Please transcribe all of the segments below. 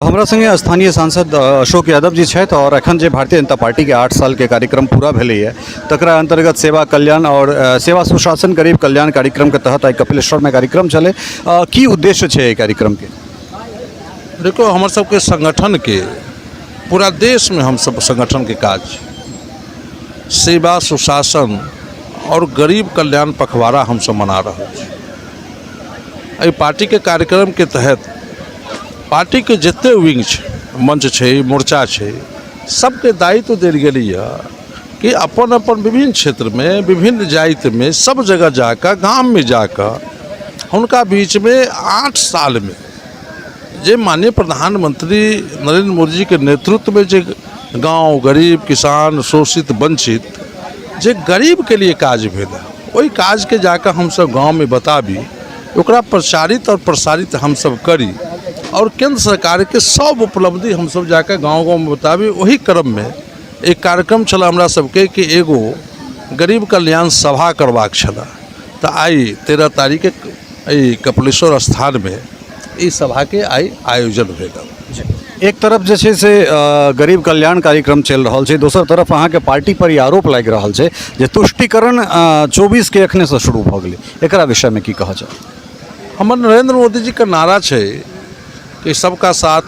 हमरा संगे स्थानीय सांसद अशोक यादव जी छथि आओर एखन जे भारतीय जनता पार्टीके 8 सालके कार्यक्रम पूरा भेलैए तकरा अन्तर्गत सेवा कल्याण आओर सेवा सुशासन गरीब कल्याण कार्यक्रमके तहत आइ कपिलेश्वरमे कार्यक्रम छलै। की उद्देश्य छै एहि कार्यक्रमके? देखो, हमर सबके संगठनके पूरा देशमे हमसब संगठनके काज सेवा सुशासन आओर गरीब कल्याण पखवाड़ा हमसब मना रहल छी। एहि पार्टीके कार्यक्रमके तहत पार्टीके जते विंग छै, मंच छै, मोर्चा छै, सबके दायित्व देल गेलैए कि अपन अपन विभिन्न क्षेत्रमे विभिन्न जातिमे सब जगह जाकऽ गाममे जाकऽ हुनका बीचमे 8 सालमे जे माननीय प्रधानमंत्री नरेंद्र मोदी जी के नेतृत्व में जे गांव गरीब किसान शोषित वंचित जे गरीब के लिए काज भेल है, ओहि काज के जाकर हम सब गांव में बताबी, ओकरा प्रचारित और प्रसारित हम सब करी और केंद्र सरकार के सब उपलब्धि हम सब जाकर गांव गांव में बताबी। वही क्रम में एक कार्यक्रम छल हमरा सबके कि एगो गरीब कल्याण सभा करबाक छल, तऽ आइ 13 तारीख के एहि कपिलेश्वर स्थान में ई सभाके आइ आयोजन भेल। एक तरफ जे छै से गरीब कल्याण कार्यक्रम चलि रहल छै, दोसर तरफ अहाँके पार्टी पर ई आरोप लागि रहल छै जे तुष्टिकरण 24 के एखनेसँ शुरू भऽ गेलै, एकरा विषयमे की कहऽ चाहब? हमर नरेंद्र मोदी जीके नारा छै कि सबका साथ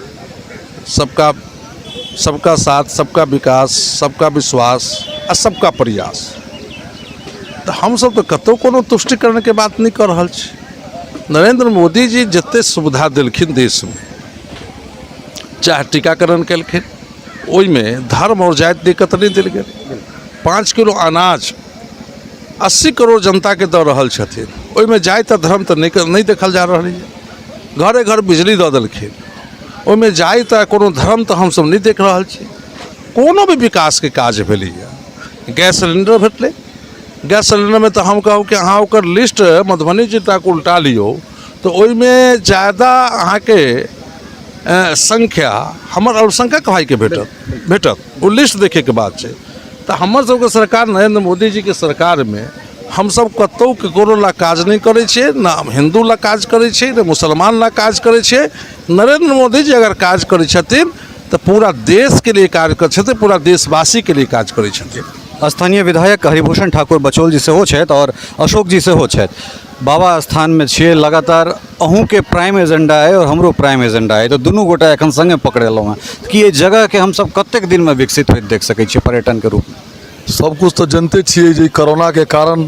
सबका सबका साथ सबका विकास सबका विश्वास आ सबका प्रयास। तऽ हमसब तऽ कतहु कोनो तुष्टिकरणके बात नहि कऽ रहल छी। नरेंद्र मोदी जी जते सुविधा देलखिन देशमे, चाहे टीकाकरण केलखिन, ओहिमे धर्म आओर जाति दिक्कत नहि देल गेल। 5 किलो अनाज 80 करोड़ जनताके दऽ रहल छथिन, ओहिमे जाति आ धर्म तऽ नहि देखल जा रहल यऽ। घरे घर बिजली दऽ देलखिन, ओहिमे जाति आ कोनो धर्म तऽ हमसब नहि देख रहल छी। कोनो भी विकासके काज भेलैए, गैस सिलेंडर भेटलै, गैस सिलेंडरमे तऽ हम कहब कि अहाँ ओकर लिस्ट मधुबनी जिलाके उल्टा लियौ तऽ ओहिमे ज्यादा अहाँके संख्या हमर अल्पसंख्यक भाइके भेटत, ओ लिस्ट देखैके बात छै। तऽ हमर सबके सरकार नरेंद्र मोदी जीके सरकारमे हमसब कतहु ककरो लए काज नहि करै छियै, ने हिन्दू लए काज करै छियै, ने मुसलमान लए काज करै छियै। नरेंद्र मोदी जी अगर काज करै छथिन तऽ पूरा देशके लिए काज करै छथिन, पूरा देशवासीके लिए काज करै छथिन। स्थानीय विधायक हरिभूषण ठाकुर बचौल जी सेहो छथि आओर अशोक जी सेहो छथि। बाबा स्थानमे छियै, लगातार अहूँके प्राइम एजेंडा अइ आओर हमरो प्राइम एजेंडा अइ, तऽ दुनू गोटा एखन सङ्गे पकड़ेलहुँ हँ, कि एहि जगहके हमसब कतेक दिनमे विकसित होइत देख सकै छियै पर्यटनके रूपमे? सब किछु तऽ जनिते छियै जे कोरोनाके कारण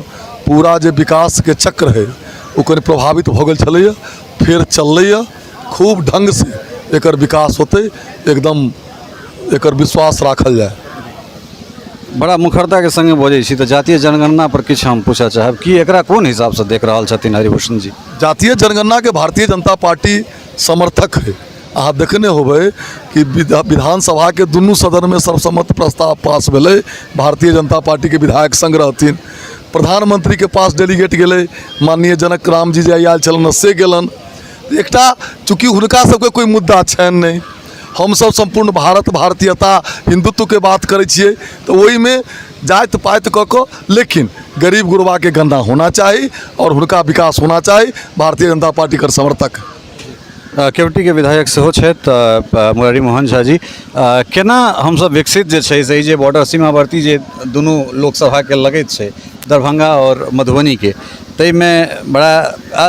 पूरा जे विकासके चक्र हइ ओ कनि प्रभावित भऽ गेल छलैए, फेर चललैए खूब ढङ्गसँ एकर विकास होतै, एकदम एकर विश्वास राखल जाय। बड़ा मुखरताके सङ्गे बजै छी, तऽ जातीय जनगणना पर किछु हम पूछऽ चाहब कि एकरा कोन हिसाबसँ देख रहल छथिन हरिभूषण जी? जातीय जनगणनाके भारतीय जनता पार्टी समर्थक है। अहाँ देखने होबै कि विधानसभाके दुनू सदनमे सर्वसम्मत प्रस्ताव पास भेलै, भारतीय जनता पार्टीके विधायक सङ्ग रहथिन, प्रधानमंत्रीके पास डेलीगेट गेलै, माननीय जनक राम जी जे आयल छलनि से गेलनि। एकटा चूँकि हुनका सबके कोइ मुद्दा छनि नहि, हमसब सम्पूर्ण भारत भारतीयता हिन्दुत्वके बात करै छियै, तऽ ओहिमे जाति पाति कऽ कऽ लेकिन गरीब गुरबाके गणना होना चाही आओर हुनका विकास होना चाही। भारतीय जनता पार्टी एकर समर्थक। केवटीके विधायक सेहो छथि मुरारी मोहन झा जी, केना हमसब विकसित जे छै से ई जे बॉर्डर सीमावर्ती जे दुनू लोकसभाके लगैत छै दरभंगा आओर मधुबनीके, ताहिमे बड़ा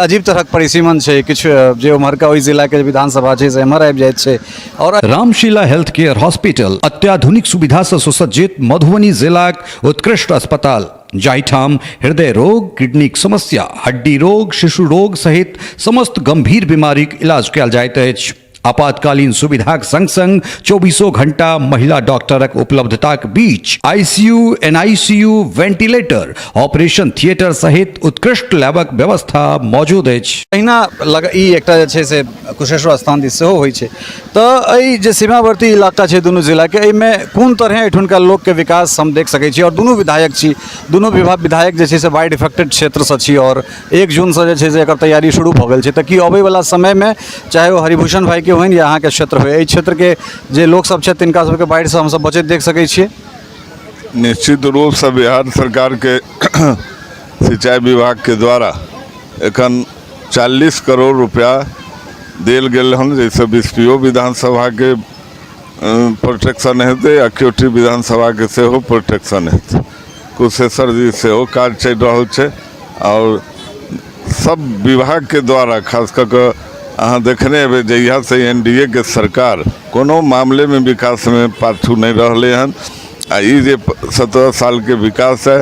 अजीब तरहक परिसीमन छै, किछु जे उम्हरका ओहि जिलाके विधानसभा छै से एम्हर आबि जाइत छै। और रामशिला हेल्थ केयर हॉस्पिटल अत्याधुनिक सुविधा से सुसज्जित मधुबनी जिलाक उत्कृष्ट अस्पताल, जाहिठाम हृदय रोग, किडनीक समस्या, हड्डी रोग, शिशु रोग सहित समस्त गंभीर बीमारीक इलाज कयल जाइत अछि। आपातकालीन सुविधाक संग संग 24 घंटा महिला डॉक्टरक उपलब्धताक बीच ICU, NICU, ventilator, operation theatre सहित उत्कृष्ट लैबक व्यवस्था मौजूद अछि। तहिना लग ई एकटा जे छै से कुशेश्वर स्थान दिस सेहो होइ छै, तऽ एहि जे सीमावर्ती इलाका छै दुनू जिलाके, एहिमे कोन तरहे एहिठुनका लोकके विकास हम देख सकै छी? आओर दुनू विधायक छी, दुनू विधायक जे छै से बाढ़ि इफेक्टेड क्षेत्रसँ छी आओर 1 जूनसँ जे छै से एकर तैयारी शुरू भऽ गेल छै, तऽ की अबैवला समयमे चाहे ओ हरिभूषण भाइके होइन या अहाँके क्षेत्र होइ, एहि क्षेत्रके जे लोकसभ छथि तिनका सभके बाढ़िसँ हमसभ बचैत देख सकै छियै? निश्चित रूपसँ बिहार सरकारके सिंचाई विभागके द्वारा एखन 40 करोड़ रुपया देल गेल हन, जाहिसँ बिस्फियो विधानसभाके प्रोटेक्शन हेतै आ क्योटी विधानसभाके सेहो प्रोटेक्शन हेतै। कुशेश्वर जी सेहो काज चलि रहल छै आओर सब विभागके द्वारा खास कऽ कऽ अहाँ देखने हेबै जहियासँ एन डी ए के सरकार कोनो मामलेमे विकासमे पाछू नहि रहलै हन। आ ई जे 17 सालके विकास है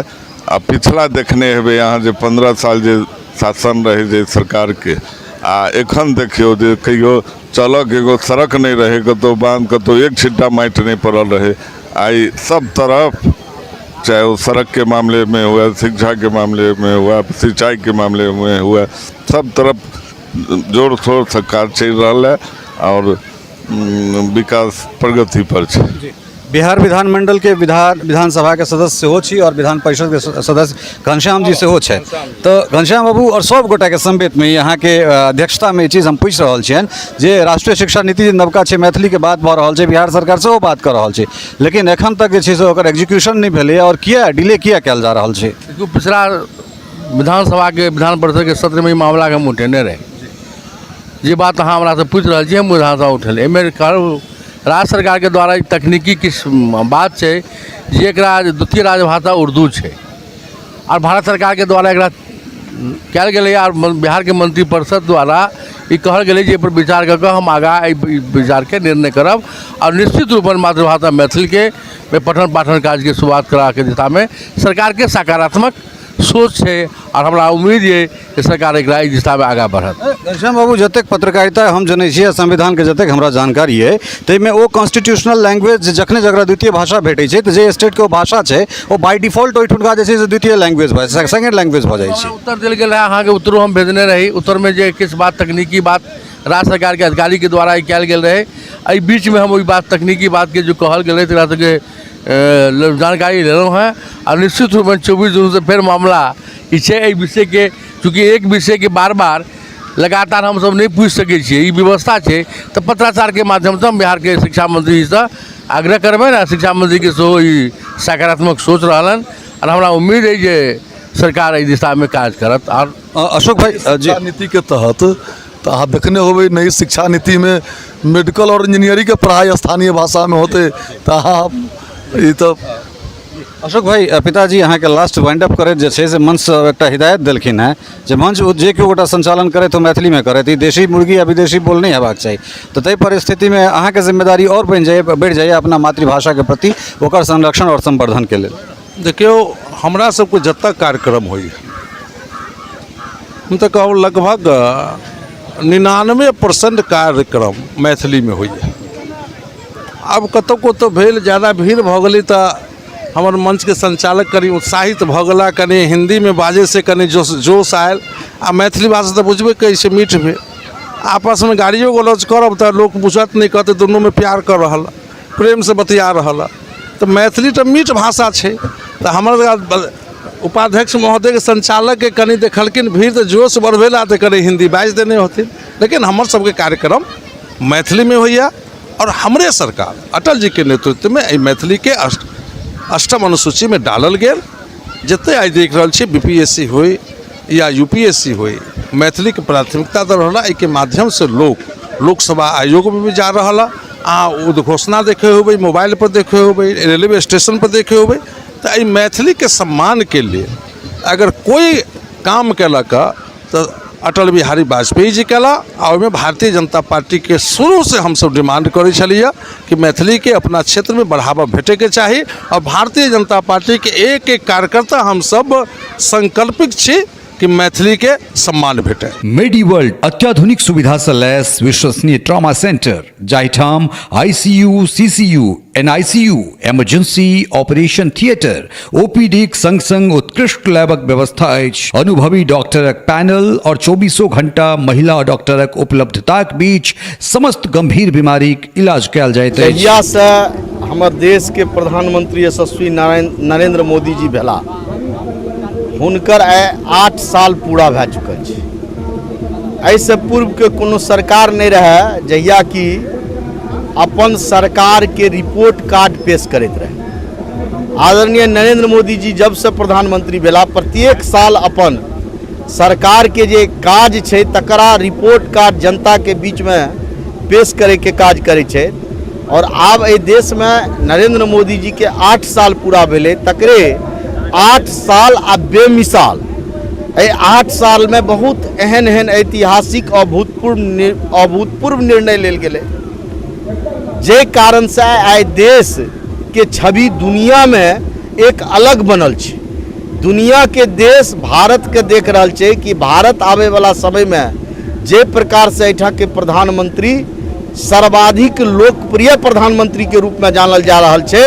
आ पिछला देखने हेबै अहाँ जे 15 साल जे शासन रहै जे सरकारके, आ एखन देखियौ जे कहियो चलऽके एगो सड़क नहि रहै, कतहु बान्ध, कतहु एक छिट्टा माटि नहि पड़ल रहै। आइ सब तरफ, चाहे ओ सड़कके मामलेमे हुए, शिक्षाके मामलेमे हुए, सिंचाइके मामलेमे हुए, सब तरफ जोर शोरसँ काज चलि रहल है आओर विकास प्रगति पर छै। बिहार विधानमंडल के विधानसभा के सदस्य सेहो छी और विधान परिषद के सदस्य घनश्याम जी सेहो छथि। तऽ घनश्याम बाबू और सब गोटा के समेत में यहाँ के अध्यक्षता में ई चीज हम पूछि रहल छियनि जे राष्ट्रीय शिक्षा नीति जे नवका छै, मैथिली के बात भऽ रहल छै, बिहार सरकार सेहो बात कऽ रहल छै, लेकिन एखन तक जे छै से ओकर एग्जीक्यूशन नहि भेलैए और किया डिले किया कयल जा रहल छै? देखियौ, पिछला विधानसभा के विधान परिषद के सत्र में ई मामला के हम उठेने रही। जे बात अहाँ हमरासँ पूछि रहल छी हम विधानसभा उठेलियै। एहिमे राज्य सरकारके द्वारा ई तकनीकी किछु बात छै जे एकरा द्वितीय राजभाषा उर्दू छै आओर भारत सरकारके द्वारा एकरा कयल गेलैए आओर बिहारके मंत्रिपरिषद द्वारा ई कहल गेलै जे एहिपर विचार कऽ कऽ हम आगाँ एहि विचारके निर्णय करब आओर निश्चित रूपमे मातृभाषा मैथिलीके पठन पाठन कार्यके शुरुआत करबाके दिशामे सरकारके सकारात्मक सोच छै आओर हमरा उम्मीद यऽ जे सरकार एकरा एहि दिशामे आगाँ बढ़त। घनश्याम बाबू, जतेक पत्रकारिता हम जनै छी आ संविधानके जतेक हमरा जानकारी अइ ताहिमे ओ कॉन्स्टिट्यूशनल लैंग्वेज जखने जकरा द्वितीय भाषा भेटै छै तऽ जे स्टेटके ओ भाषा छै ओ बाय डिफॉल्ट ओहिठुनका जे छै से द्वितीय लैंग्वेज भऽ सेकेंड लैंग्वेज भऽ जाइ छै। उत्तर देल गेल रहै, अहाँके उत्तरो हम भेजने रही। उत्तरमे जे किछु बात तकनीकी बात राज्य सरकारके अधिकारीके द्वारा ई कयल गेल रहै, एहि बीचमे हम ओहि बात तकनीकी बातके जे कहल गेल रहै तकरा सबके जानकारी लेलहुँ हेँ आओर निश्चित रूपमे 24 जूनसँ फेर मामला ई छै एहि विषयके, चूँकि एक विषयके बार बार लगातार हमसभ नहि पूछि सकै छियै, ई व्यवस्था छै, तऽ पत्राचारके माध्यमसँ हम बिहारके शिक्षा मन्त्रीजीसँ आग्रह करबनि आ शिक्षा मन्त्रीके सेहो ई सकारात्मक सोच रहलनि आओर हमरा उम्मीद अइ जे सरकार एहि दिशामे काज करत। आओर अशोक भाई जी, शिक्षा नीतिके तहत तऽ अहाँ देखने होबै नई शिक्षा नीतिमे मेडिकल आओर इंजीनियरिंगके पढ़ाइ स्थानीय भाषामे होतै, तऽ अहाँ ई तऽ अशोक भाई, पिताजी अहाँके लास्ट वाइंड अप करैत जे छै से मंचसँ एकटा हिदायत देलखिन हेँ जे मंच जे केओ गोटा संचालन करथि ओ मैथिलीमे करथि, ई देशी मुर्गी आ विदेशी बोल नहि हेबाक चाही। तऽ ताहि परिस्थितिमे अहाँके जिम्मेदारी आओर बनि जाइए, बढ़ि जाइए अपना मातृभाषाके प्रति ओकर संरक्षण आओर संवर्धनके लेल। देखियौ, हमरा सबके जतऽ कार्यक्रम होइए हम तऽ कहब लगभग 99% कार्यक्रम मैथिलीमे होइए। आब कतहु कतहु भेल ज्यादा भीड़ भऽ गेलै तऽ हमर मंचके संचालक कनि उत्साहित भऽ गेला, कनि हिन्दीमे बाजैसँ कनि जोश जोश आयल आ मैथिली भाषा तऽ बुझबे करै छियै मीठ भेल। आपसमे गारियो गलौज करब तऽ लोक बुझत नहि, कहतै दुनूमे प्यार कऽ रहल, प्रेमसँ बतिया रहल। तऽ मैथिली तऽ मीठ भाषा छै। तऽ हमर उपाध्यक्ष महोदयके संचालकके कनि देखलखिन भीड़ तऽ जोश बढ़बेला तऽ कनि हिन्दी बाजि देने होथिन, लेकिन हमर सबके कार्यक्रम मैथिलीमे होइए आओर हमरे सरकार अटल जीके नेतृत्वमे एहि मैथिलीके अष्टम अनुसूचीमे डालल गेल। जते आइ देख रहल छी बी पी एस सी होइ या यू पी एस सी होइ, मैथिलीके प्राथमिकता दऽ रहल। एहिके माध्यमसँ लोक लोकसभा आयोगमे भी जा रहल। अहाँ उद्घोषणा देखे होबै, मोबाइलपर देखे होबै, रेलवे स्टेशनपर देखे होबै। तऽ एहि मैथिलीके सम्मानके लेल अगर कोइ काम केलक तऽ अटल बिहारी वाजपेयी जी केला आ ओहिमे भारतीय जनता पार्टीके शुरूसँ हमसभ डिमांड करै छलियै कि मैथिलीके अपना क्षेत्रमे बढ़ावा भेटैके चाही आओर भारतीय जनता पार्टीके एक एक कार्यकर्ता हमसभ संकल्पित छी कि मैथिलीके सम्मान भेटै। मेडी वर्ल्ड अत्याधुनिक सुविधा सँ लैस विश्वसनीय ट्रॉमा सेंटर, जाहिठाम ICU, CCU, NICU, emergency operation theatre, ओपीडीक संग संग उत्कृष्ट लैबक व्यवस्था अछि। अनुभवी डॉक्टरक पैनल और चौबीसों घंटा महिला डॉक्टरक उपलब्धताक बीच समस्त गंभीर बीमारीक इलाज कयल जाइत अछि। जहियासँ हमर देशके प्रधानमंत्री यशस्वी नारायण नरेंद्र मोदी जी भेला, हुनकर आइ 8 साल पूरा भए चुकल छै। एहिसँ पूर्वके कोनो सरकार नहि रहए जहिया कि अपन सरकारके रिपोर्ट कार्ड पेश करैत रहै। आदरणीय नरेंद्र मोदी जी जबसँ प्रधानमंत्री भेला प्रत्येक साल अपन सरकारके जे काज छै तकरा रिपोर्ट कार्ड जनताके बीचमे पेश करैके काज करै छै। आओर आब एहि देशमे नरेंद्र मोदी जीके 8 साल पूरा भेलै, तकरे 8 साल आ बेमिसाल एहि 8 सालमे बहुत एहन एहन ऐतिहासिक अभूतपूर्व निर्णय लेल गेलै, जाहि कारणसँ आइ देशके छवि दुनियामे एक अलग बनल छै। दुनियाके देश भारतके देख रहल छै कि भारत आबैवला समयमे जे प्रकारसँ एहिठामके प्रधानमंत्री सर्वाधिक लोकप्रिय प्रधानमंत्रीके रूपमे जानल जा रहल छै,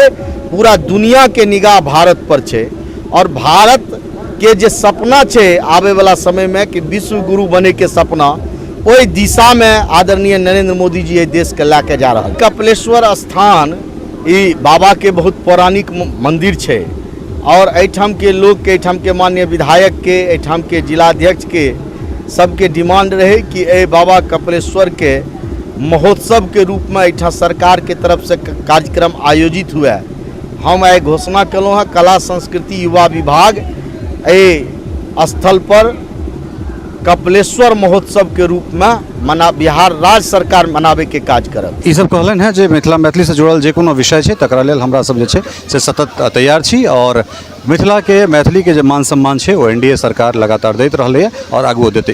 पूरा दुनियाके निगाह भारत पर छै। आओर भारतके जे सपना छै आबैवला समयमे कि विश्व गुरु बनैके सपना, ओहि दिशामे आदरणीय नरेंद्र मोदी जी एहि देशके लए के जा रहल। कपिलेश्वर स्थान ई बाबाके बहुत पौराणिक मंदिर छै आओर एहिठामके लोकके, एहिठामके माननीय विधायकके, एहिठामके जिलाध्यक्षके सबके डिमांड रहै कि एहि बाबा कपिलेश्वरके महोत्सवके रूपमे एहिठाम सरकारके तरफसँ कार्यक्रम आयोजित हुए। हम आइ घोषणा केलहुँ हँ, कला संस्कृति युवा विभाग एहि स्थलपर कपिलेश्वर महोत्सवके रूपमे मना बिहार राज्य सरकार मनाबैके काज करत। ई सब कहलनि हेँ जे मिथिला मैथिलीसँ जुड़ल जे कोनो विषय छै तकरा लेल हमरा सब जे छै से सतत तैयार छी आओर मिथिलाके मैथिलीके जे मान सम्मान छै ओ एन डी ए सरकार लगातार दैत रहलैए आओर आगुओ देतै।